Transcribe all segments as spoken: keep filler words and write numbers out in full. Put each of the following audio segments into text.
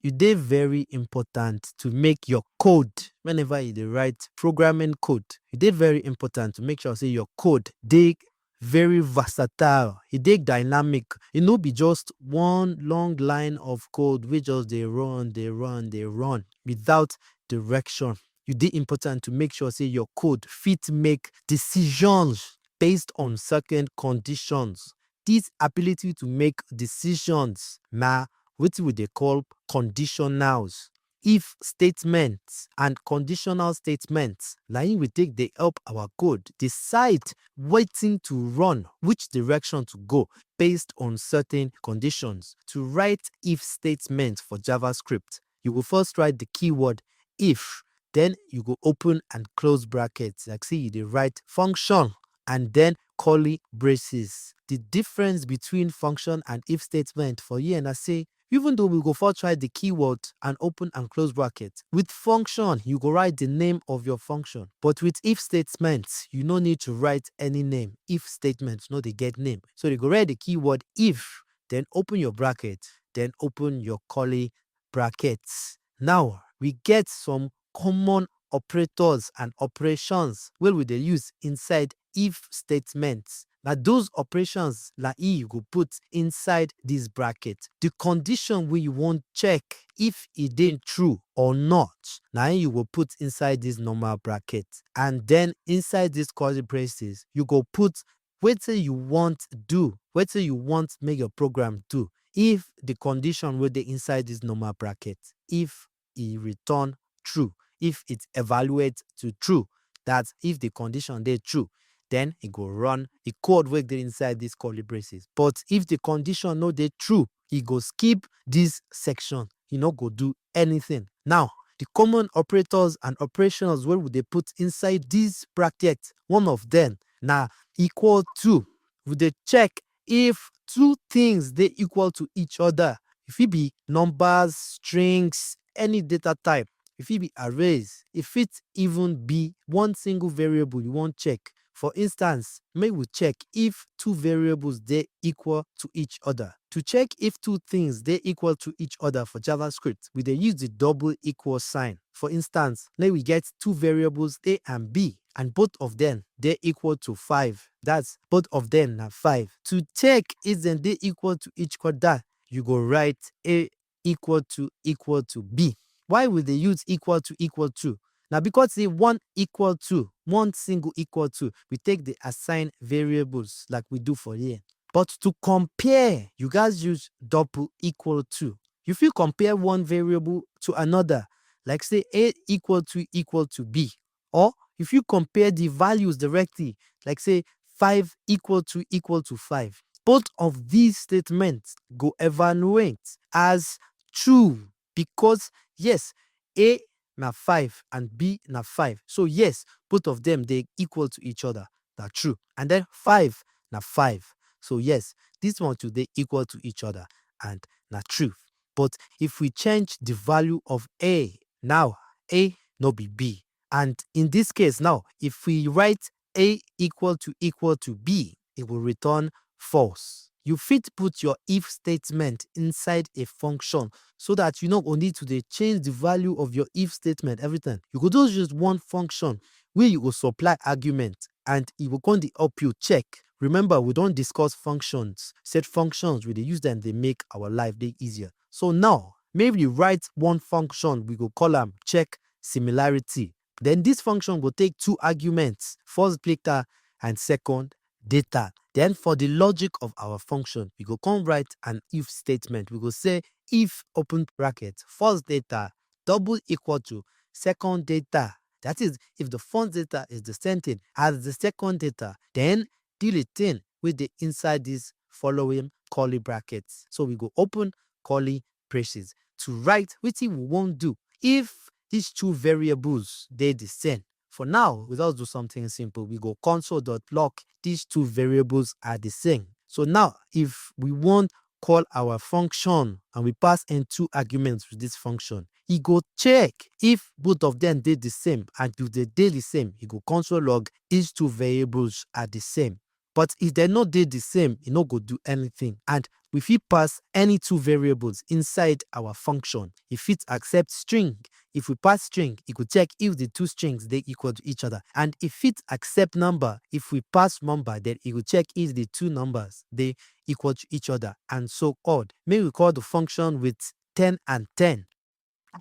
e dey very important to make your code, whenever you dey write programming code, e dey very important to make sure say your code dey very versatile, e dey dynamic. E no be just one long line of code wey just dey run, dey run, dey run without direction. E dey important to make sure say your code fit make decisions based on certain conditions. This ability to make decisions na wetin we dey call conditionals. If statements and conditional statements na im we take dey help our code decide wetin to run, which direction to go based on certain conditions. To write if statement for JavaScript, you go first write the keyword if, then you go open and close brackets like say you dey write function and then curly braces. The difference between function and if statement for here na say, even though we go first write the keyword and open and close bracket, with function, you go write the name of your function. But with if statement, you no need to write any name. If statement no dey get name. So you go write the keyword if, then open your bracket, then open your curly brackets. Now, we get some common operators and operations wey we dey use inside if statements. Na those operations na e you go put inside this bracket. The condition wey you wan check if e dey true or not, na im you go put inside this normal bracket. And then inside this curly braces, you go put wetin you want do, wetin you want make your program do. If the condition wey dey inside this normal bracket, if e return true, if it evaluate to true, that if the condition dey true, then e go run the code wey dey inside this curly braces. But if the condition no dey true, e go skip this section. E no go do anything. Now, the common operators and operations wey we dey put inside this bracket, one of them na equal to. We dey check if two things dey equal to each other. E fit be numbers, strings, any data type. E fit be arrays. E fit even be one single variable you wan check. For instance, make we check if two variables dey equal to each other. To check if two things dey equal to each other for JavaScript, we dey use the double equal sign. For instance, make we get two variables A and B, and both of them dey equal to five. That's both of them na five. To check if dem dey equal to each other, you go write A equal to equal to B. Why we dey use equal to equal to? Na because say one equal to, one single equal to, we take dey assign variables like we do for here. But to compare, you gats use double equal to. You fit compare one variable to another, like say A equal to equal to B. Or if you compare the values directly, like say five equal to equal to five, both of these statements go evaluate as true because, yes, A na five and B na five. So yes, both of them dey equal to each other. Na true. And then five na five. So yes, this one too dey equal to each other and na true. But if we change the value of A now, A no be B. And in this case now, if we write A equal to equal to B, it will return false. You fit put your if statement inside a function so that you no go need to dey change the value of your if statement every time. You go just use one function wey you go supply argument and e go come dey help you check. Remember, we don discuss functions. Set functions, we dey use them dey make our life dey easier. So now, maybe you write one function, we go call am check similarity. Then this function go take two arguments, first data and second data. Then for the logic of our function, we go come write an if statement. We go say if open bracket first data double equal to second data. That is, if the first data is the same thing as the second data, then do the thing wey dey inside this following curly brackets. So we go open curly braces to write wetin we wan do if these two variables dey the same. For now, we just do something simple. We go console dot log these two variables are the same. So now, if we wan call our function and we pass in two arguments with this function, e go check if both of them dey the same, and if they dey the same, e go console log these two variables are the same. But if dem no dey the same, e no go do anything. And we fit pass any two variables inside our function. E fit accept string. If we pass string, e go check if the two strings dey equal to each other. And e fit accept number. If we pass number, then e go check if the two numbers dey equal to each other, and so on. Make we call the function with ten and ten.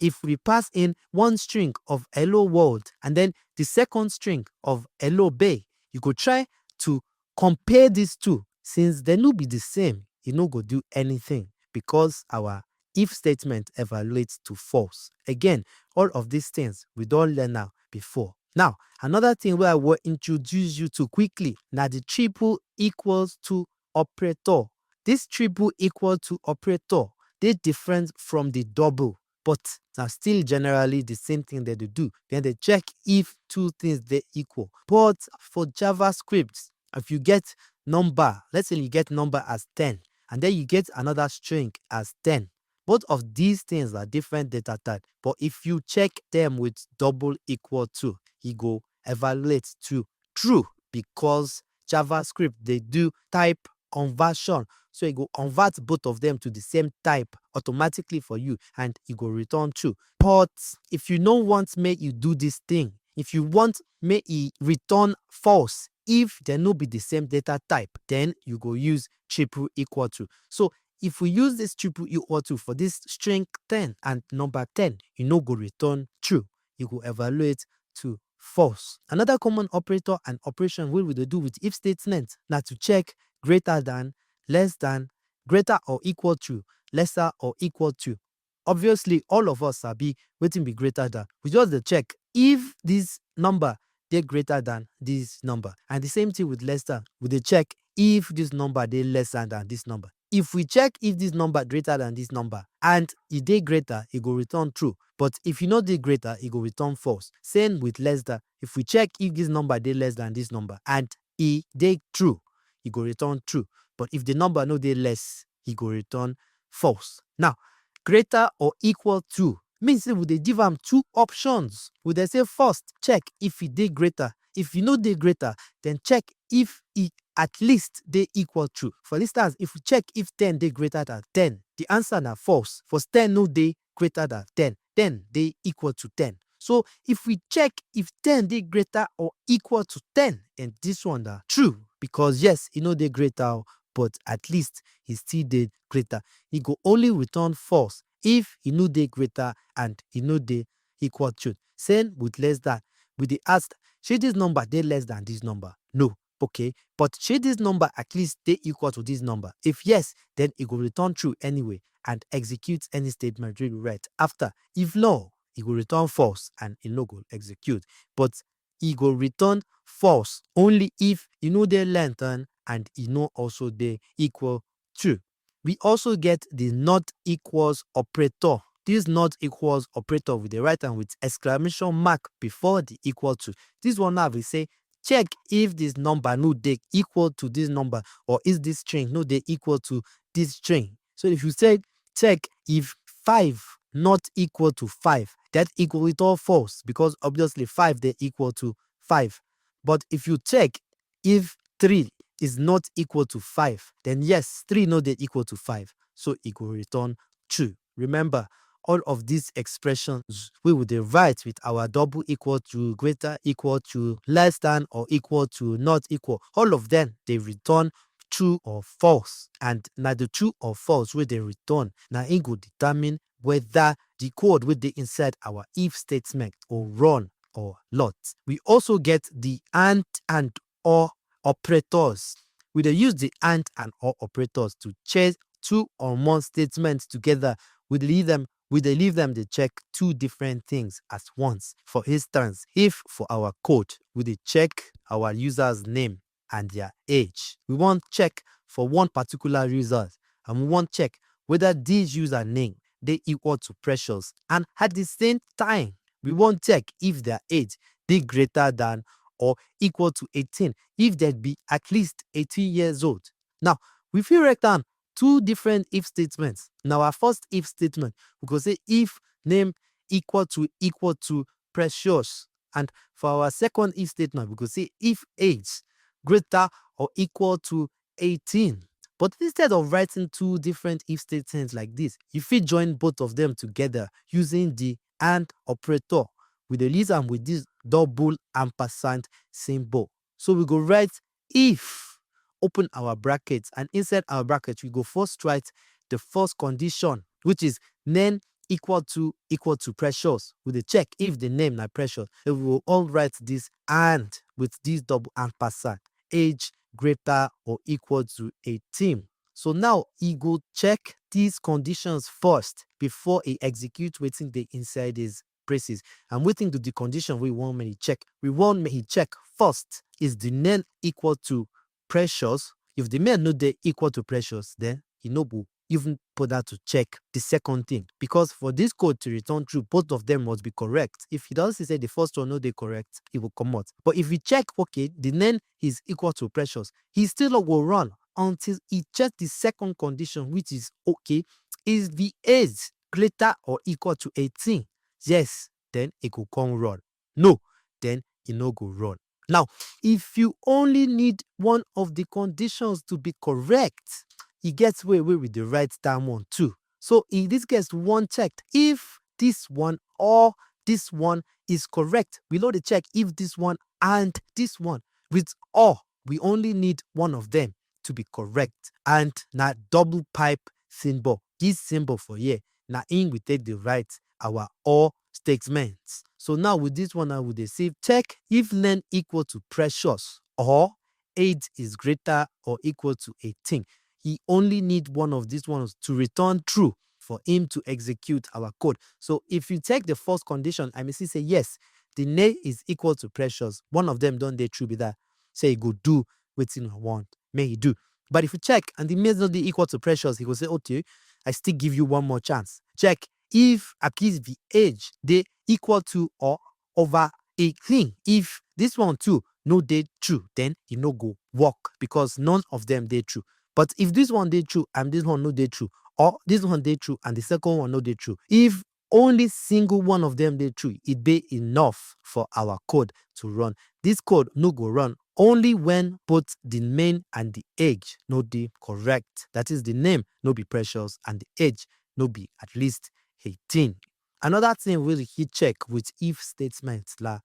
If we pass in one string of "Hello world" and then the second string of "Hello bay," you go try to compare these two. Since dem no be the same, e no go do anything because our if statement evaluates to false. Again, all of these things we don learn am before. Now, another thing wey I wan introduce you to quickly na the triple equals to operator. This triple equal to operator dey different from the double, but na still generally the same thing dem dey do. Dem dey check if two things dey equal. But for JavaScript, if you get number, let's say you get number as ten, and then you get another string as ten, both of these things are different data type. But if you check them with double equal to, e go evaluate to true because JavaScript dey do type conversion. So e go convert both of them to the same type automatically for you, and e go return true. But if you no want make you do this thing, if you want make e return false if dem no be the same data type, then you go use triple equal to. So if we use this triple equal to for this string ten and number ten, e no go return true. E go evaluate to false. Another common operator and operation wey we dey do with if statement na to check greater than, less than, greater or equal to, lesser or equal to. Obviously, all of us sabi wetin be greater than. We just dey check if this number dey greater than this number. And the same thing with less than. We dey check if this number dey lesser than this number. If we check if this number greater than this number and e dey greater, e go return true. But if e no dey greater, e go return false. Same with less than. If we check if this number dey less than this number and e dey true, e go return true. But if the number no dey less, e go return false. Now, greater or equal to mean say we dey give am two options. We dey say first, check if e dey greater. If e no dey greater, then check if e at least dey equal to. For instance, if we check if ten dey greater than ten, the answer na false. For ten no dey greater than ten, ten dey equal to ten. So if we check if ten dey greater or equal to ten, then this one na true, because yes, e no dey greater o, but at least e still dey greater. E go only return false if e no dey greater and e no dey equal to. Same with less than. We dey ask, shey this number dey less than this number? No. Okay, but shey this number at least dey equal to this number? If yes, then e go return true anyway and execute any statement wey we write after. If no, e go return false and e no go execute. But e go return false only if e no dey less than and e no also dey equal to. We also get the not equals operator. This not equals operator, we dey write am with exclamation mark before the equal to. This one now be say, check if this number no dey equal to this number, or if this string no dey equal to this string. So if you say, check if five not equal to five, that e go return false, because obviously five dey equal to five. But if you check if three is not equal to five, then yes, three no dey equal to five. So e go return true. Remember, all of these expressions wey we dey write with our double equal to, greater equal to, less than or equal to, not equal, all of them dey return true or false. And na the true or false wey dey return, na im go determine whether the code wey dey inside our if statement go run or not. We also get the and and or operators. We dey use the and and or operators to check two or more statements together. We dey leave them, we dey leave them dey check two different things at once. For instance, if for our code, we dey check our user's name and their age. We wan check for one particular user, and we wan check whether this username dey equal to Precious, and at the same time, we wan check if their age dey greater than or equal to eighteen, if dem be at least eighteen years old. Now, we fit write am two different if statements. Na our first if statement, we go say if name equal to equal to Precious, and for our second if statement, we go say if age greater or equal to eighteen. But instead of writing two different if statements like this, you fit join both of them together using the and operator. We dey use am with this double ampersand symbol. So we go write if, open our bracket, and inside our bracket, we go first write the first condition, which is name equal to equal to Precious. We dey check if the name na Precious. Then we go all write this and with this double ampersand, age greater or equal to eighteen. So now e go check these conditions first before e execute wetin dey inside these braces. And wetin be the condition we want make e check? We want make e check first is the name equal to Precious. If the name no dey equal to Precious, then e no go even bother to check the second thing, because for this code to return true, both of them must be correct. If he doesn't say the first one no dey correct, e go comot. But if you check, okay, the name is equal to Precious, he still no go run until he check the second condition, which is, okay, is the age greater or equal to eighteen? Yes, then e go come run. No, then e no go run. Now, if you only need one of the conditions to be correct, e get way wey we dey write that one too. So in this case, we wan check if this one or this one is correct. We no dey check if this one and this one. With or, we only need one of them to be correct. And na double pipe symbol. This symbol for here, na im we take dey write our or statement. So now with this one, now we dey say check if name equal to Precious or age is greater or equal to eighteen. E only need one of these ones to return true for him to execute our code. So if you check the first condition, I may see say yes, the name is equal to Precious. One of them don dey true be that. Say e go do wetin I want make e do. But if you check and the name no dey equal to Precious, he go say, okay, I still give you one more chance. Check if Aki's age dey equal to or over eighteen. If this one too no dey true, then e no go work because none of them dey true. But if this one dey true and this one no dey true, or this one dey true and the second one no dey true, if only single one of them dey true, e dey enough for our code to run. This code no go run only when both the name and the age no dey correct. That is, the name no be Precious and the age no be at least eighteen. Another thing wey we fit check with if statement na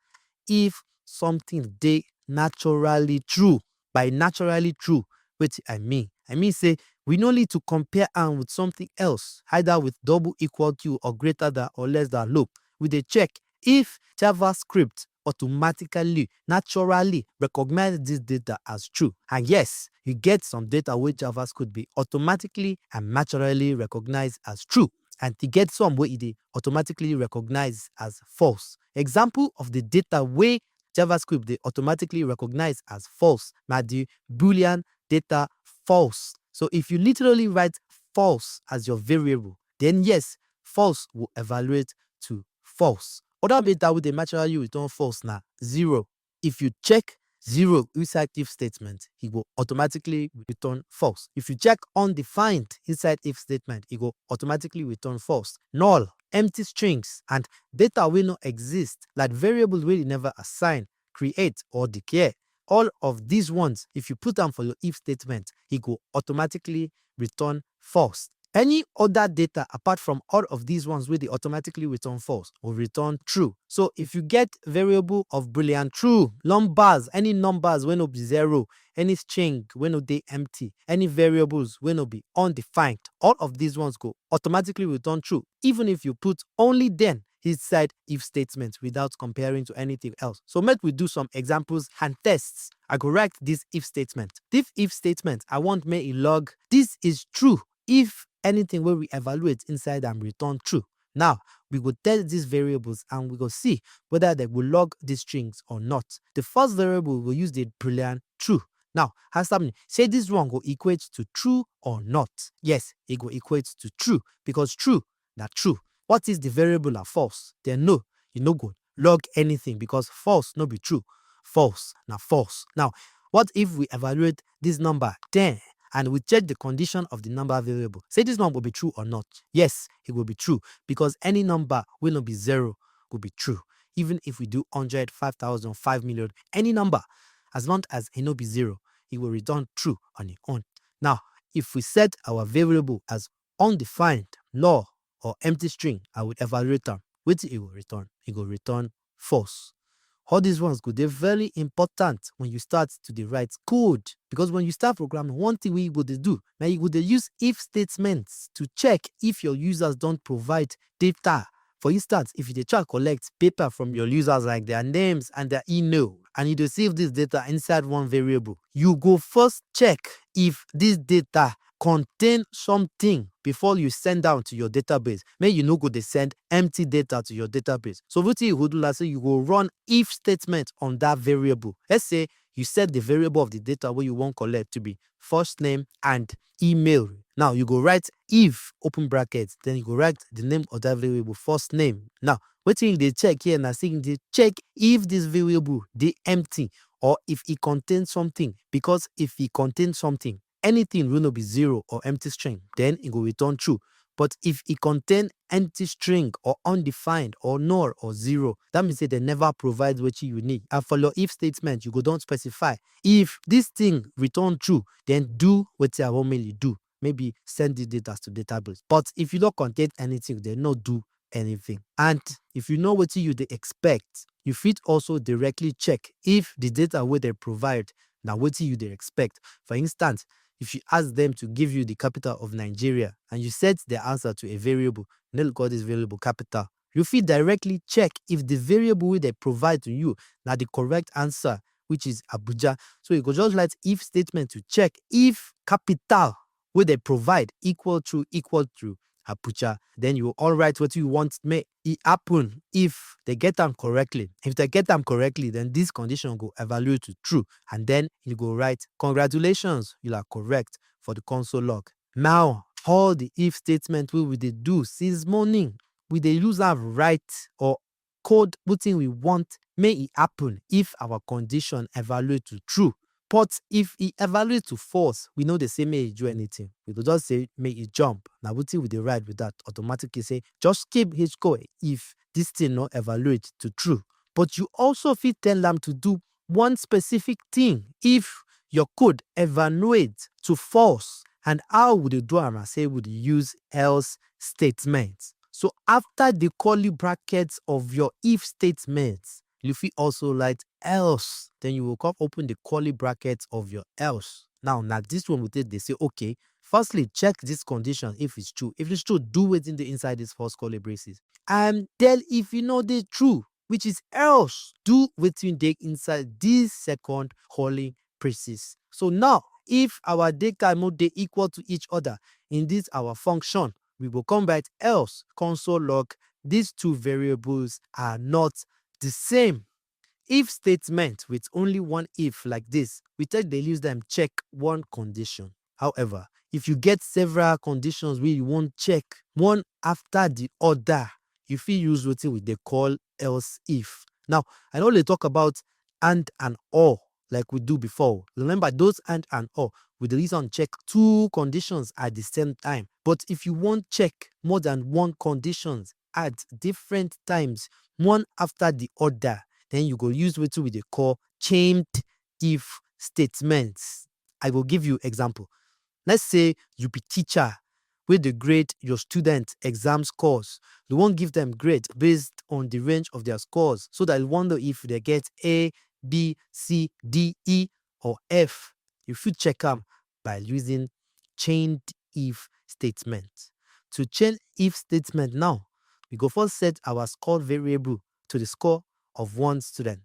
if something dey naturally true. By naturally true, wetin I mean? I mean say we no need to compare am with something else, either with double equal to or greater than or less than loop. We dey check if JavaScript automatically, naturally recognize this data as true. And yes, you get some data wey JavaScript be automatically and naturally recognize as true. And e get some wey e dey automatically recognize as false. Example of the data wey JavaScript dey automatically recognize as false na the Boolean data false. So if you literally write false as your variable, then yes, false will evaluate to false. Other data wey dey naturally return false na zero. If you check zero inside if statement, e go automatically return false. If you check undefined inside if statement, e go automatically return false. Null, empty strings, and data wey no exist, like variable wey you never assign, create, or declare, all of these ones, if you put am for your if statement, e go automatically return false. Any other data apart from all of these ones wey dey automatically return false will return true. So if you get variable of Boolean true, numbers, any numbers wey no be zero, any string wey no dey empty, any variables wey no be undefined, all of these ones go automatically return true, even if you put only them inside if statement without comparing to anything else. So make we do some examples and tests. I go write this if statement. This if statement, I want make e log this is true if anything wey we evaluate inside am return true. Now, we go test these variables and we go see whether they go log these strings or not. The first variable, we go use the Boolean true. Now, ask me, say this one go equate to true or not? Yes, e go equate to true because true na true. What if the variable na false? Then no, e no go log anything because false no be true. False na false. Now, what if we evaluate this number ten and we check the condition of the number variable? Say this one go be true or not? Yes, e go be true because any number wey no be zero go be true. Even if we do hundred, five thousand, five million, any number, as long as e no be zero, e go return true on im own. Now, if we set our variable as undefined, null, or empty string, I would evaluate am. Wetin e go return? E go return false. All these ones go dey very important when you start to dey write code, because when you start programming, one thing wey you go dey do, na you go dey use if statements to check if your users don provide data. For instance, if you dey try collect paper from your users, like their names and their email, and you dey save this data inside one variable, you go first check if this data contain something before you send down to your database. Make you no go dey send empty data to your database. So wetin you go do na say you go run if statement on that variable. Let's say you set the variable of the data wey you wan collect to be first name and email. Now you go write if, open bracket, then you go write the name of that variable, first name. Now wetin you dey check here na say you dey check if this variable dey empty or if e contain something, because if e contain something, anything wey no be zero or empty string, then e go return true. But if e contain empty string or undefined or null or zero, that means say dem never provide wetin you need. And for your if statement, you go don specify, if this thing return true, then do wetin I wan make you do. Maybe send the data to database. But if you no contain anything, then no do anything. And if you know wetin you dey expect, you fit also directly check if the data wey dem provide na wetin you dey expect. For instance, if you ask them to give you the capital of Nigeria and you set the answer to a variable, let's call this variable capital, you fit directly check if the variable wey dem provide to you na the correct answer, which is Abuja. So you go just write if statement to check if capital wey dem provide equal to, equal to Abuja. Then you all write wetin you want make e happen if dem get am correctly. If dem get am correctly, then this condition go evaluate to true, and then you go write, "Congratulations, you are correct," for the console log. Now, all the if statement wey we dey do since morning, we dey use am write or code wetin we want make e happen if our condition evaluate to true. But if e evaluate to false, we no dey say make e do anything. We go just say make e jump. Na wetin we dey write with that. Automatically say just keep H code if this thing no evaluate to true. But you also fit tell am to do one specific thing if your code evaluate to false. And how we dey do am na say we dey use else statement. So after the curly brackets of your if statement, you fit also write else. Then you go come open the curly brackets of your else. Now, na this one we take dey say, okay, firstly, check this condition if it's true. If it's true, do wetin dey inside this first curly braces. And then if e no dey true, which is else, do wetin dey inside this second curly braces. So now, if our data no dey equal to each other in this our function, we go come write else console log, these two variables are not the same. If statement with only one if like this, we take dey use them check one condition. However, if you get several conditions wey you wan check one after the other, you fit use wetin we dey call else if. Now, I no dey talk about and and or like we do before. Remember, those and and or, we dey use am check two conditions at the same time. But if you wan check more than one conditions at different times, one after the other, then you go use wetin we dey call chained if statements. I go give you example. Let's say you be teacher wey dey grade your student exam scores. You wan give them grade based on the range of their scores, so that you wan know if they get A, B, C, D, E, or F. You fit check am by using chained if statement. To chain if statement now, we go first set our score variable to the score of one student.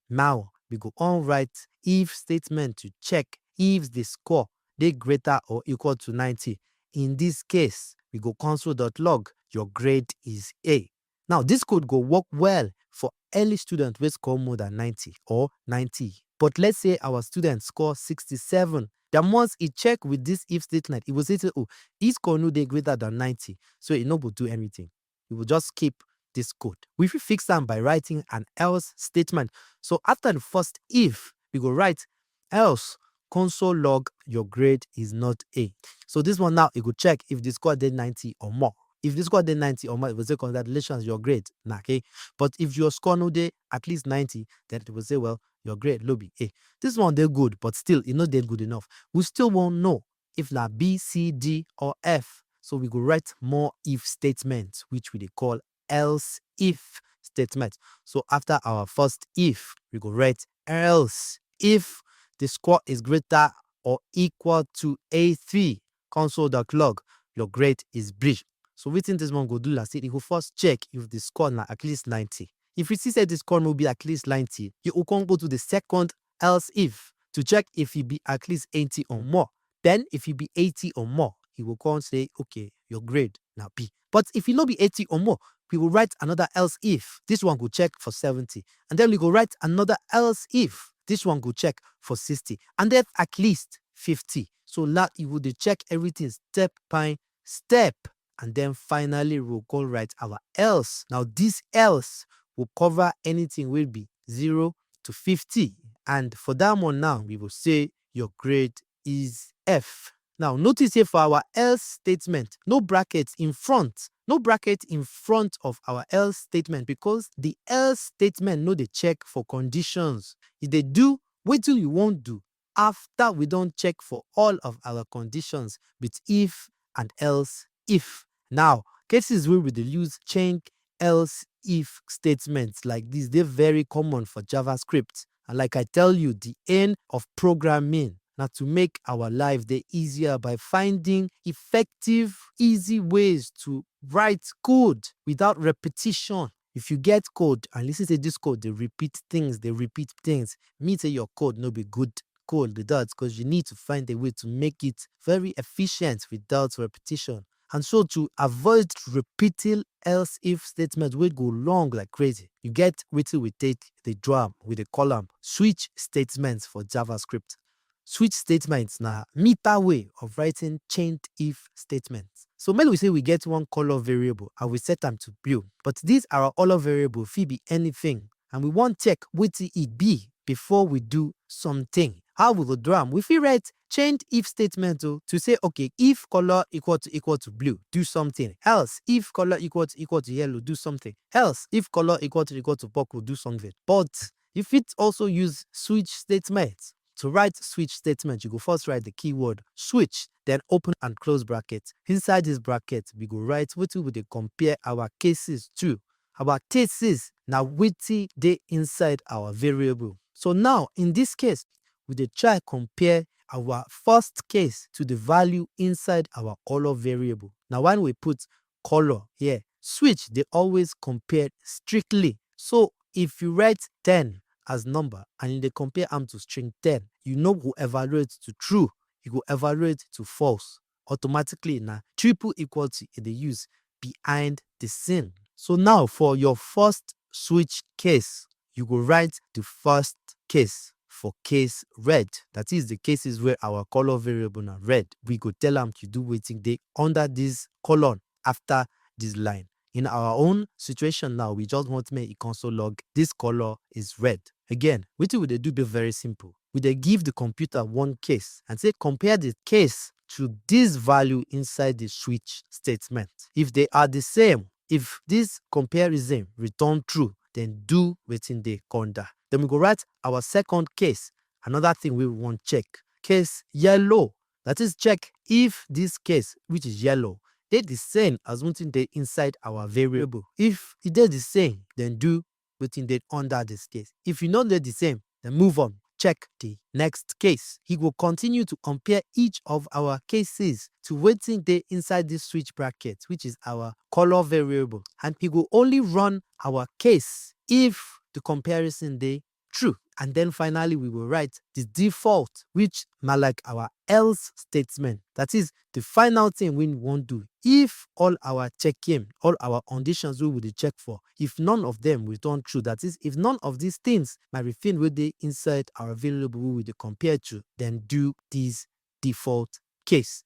Now, we go come write if statement to check if the score dey greater or equal to ninety. In this case, we go console dot log, your grade is A. Now, this code go work well for any student wey score more than ninety or ninety. But let's say our student score sixty-seven. Then once e check with this if statement, e go say, say, "Oh, e score no dey greater than ninety, so e no go do anything." You will just skip this code. We fit fix am by writing an else statement. So after the first if, we go write else console log, your grade is not A. So this one now, e go check if the score dey ninety or more. If the score dey ninety or more, it will say, "Congratulations, your grade na A." But if your score no dey at least ninety, then it will say, "Well, your grade no be A." This one dey good, but still, e no dey good enough. We still wan know if na B, C, D, or F. So we go write more if statement, which we dey call else if statement. So after our first if, we go write else if the score is greater or equal to A three, console dot log, your grade is B. So wetin this one go do na say e go first check if the score na at least ninety. If you see say the score no be at least ninety, you go come go to the second else if to check if e be at least eighty or more. Then if e be eighty or more, he go come say, "Okay, your grade na B." But if e no be eighty or more, we go write another else if. This one go check for seventy. And then we go write another else if. This one go check for sixty. And then at least fifty. So now you go dey check everything step by step. And then finally, we go write our else. Now, this else will cover anything wey be zero to fifty. And for that one now, we go say your grade is F. Now, notice here for our else statement, no bracket in front. No bracket in front of our else statement because the else statement no dey check for conditions. E dey do wetin you wan do after we don check for all of our conditions with if and else if. Now, cases wey we dey use change else if statements like this dey very common for JavaScript. And like I tell you, the aim of programming na to make our life dey easier by finding effective, easy ways to write code without repetition. If you get code and you see say this code dey repeat things, dey repeat things, mean say your code no be good code be that, because you need to find a way to make it very efficient without repetition. And so to avoid repeating else if statement wey go long like crazy, you get wetin we take dey do am, we dey call am switch statements for JavaScript. Switch statements na meter way of writing change if statements. So make we say we get one color variable and we set am to blue, but this our color variable fit be anything, and we wan check wetin e be before we do something. How we go do am? We fit write change if statement o, to say, okay, if color equal to equal to blue, do something. Else, if color equal to equal to yellow, do something. Else, if color equal to equal to purple, do something. But you fit also use switch statement. To write switch statement, you go first write the keyword switch, then open and close bracket. Inside this bracket, we go write wetin we dey compare our cases to. Our cases na wetin dey inside our variable. So now, in this case, we dey try compare our first case to the value inside our color variable. Now, when we put color here, switch dey always compare strictly. So if you write ten as number and you dey compare am to string ten, you no go evaluate to true, you go evaluate to false. Automatically na triple equality e dey use behind the scene. So now for your first switch case, you go write the first case for case red. That is the cases where our color variable na red. We go tell am to do wetin dey under this column after this line. In our own situation now, we just want make e console log this color is red. Again, wetin we dey do be very simple. We dey give the computer one case and say compare the case to this value inside the switch statement. If they are the same, if this comparison return true, then do wetin dey under. Then we go write our second case, another thing wey we wan check. Case yellow, that is check if this case, which is yellow, dey the same as wetin dey inside our variable. If e dey the same, then do wetin dey under this case. If e no dey the same, then move on. Check the next case. He go continue to compare each of our cases to wetin dey inside this switch bracket, which is our color variable. And he go only run our case if the comparison dey true. And then finally, we will write the default, which na like our else statement. That is the final thing we wan do. If all our checking, all our conditions wey we dey check for, if none of them return true, that is, if none of these things na the thing wey dey inside our variable wey we dey compare to, then do this default case.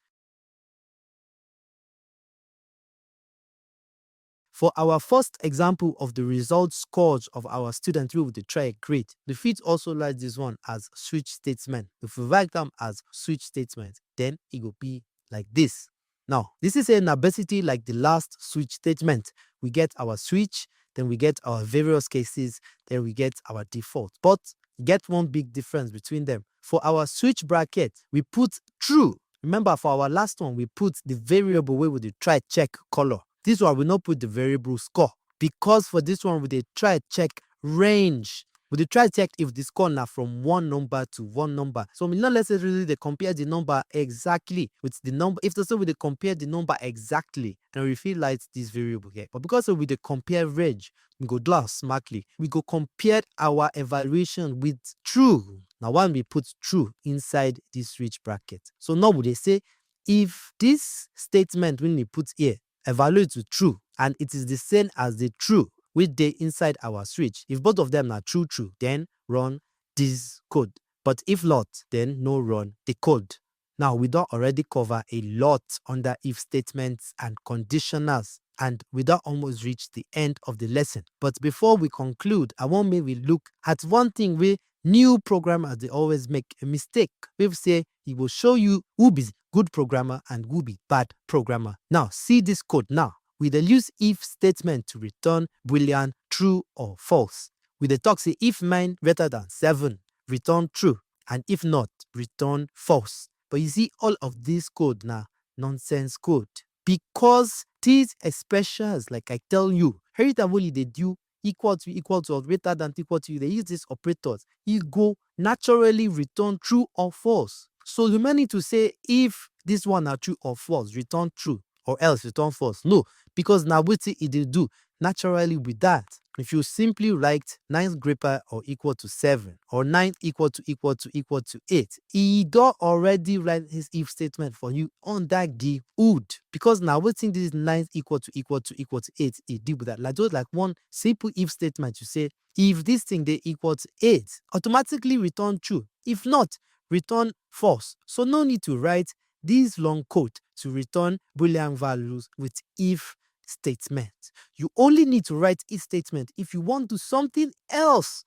For our first example of the result scores of our student wey we dey try grade, we fit also write this one as switch statement. If we write am as switch statement, then e go be like this. Now, this is say na basically like the last switch statement. We get our switch, then we get our various cases, then we get our default. But get one big difference between them. For our switch bracket, we put true. Remember, for our last one, we put the variable where we dey try check color. This one, we not put the variable score, because for this one, we dey try check range. We dey try check if the score na from one number to one number. So we not necessarily dey compare the number exactly with the number. If to say we dey compare the number exactly, and we fit light this variable here. But because we dey compare range, we go do am smartly. We go compare our evaluation with true. Now, when we put true inside this switch bracket. So now we dey say, if this statement when we put here evaluate to true, and it is the same as the true wey dey inside our switch, if both of them na true true, then run this code. But if not, then no run the code. Now, we don already cover a lot under if statements and conditionals, and we don almost reach the end of the lesson. But before we conclude, I want make we look at one thing wey new programmers dey always make a mistake. We say e go show you who be good programmer and who be bad programmer. Now, see this code now. We dey use if statement to return Boolean true or false. We dey talk say if nine greater than seven, return true, and if not, return false. But you see, all of this code na nonsense code, because these expressions, like I tell you, every time wey you dey do equal to, equal to, or greater than, equal to, you dey use these operators, e go naturally return true or false. So you may need to say, if this one na true or false, return true, or else return false. No, because na wetin e dey do naturally with that. If you simply write nine greater or equal to seven, or nine equal to, equal to, equal to eight, e don already write his if statement for you under the hood, because na wetin this nine equal to, equal to, equal to eight e do with that. Like, just like one simple if statement, you say, if this thing dey equal to eight, automatically return true. If not, return false. So no need to write this long code to return Boolean values with if statement. You only need to write if statement if you want to do something else.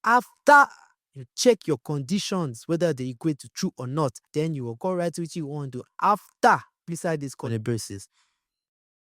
After you check your conditions, whether they equate to true or not, then you will go write what you want to do after beside this corner braces.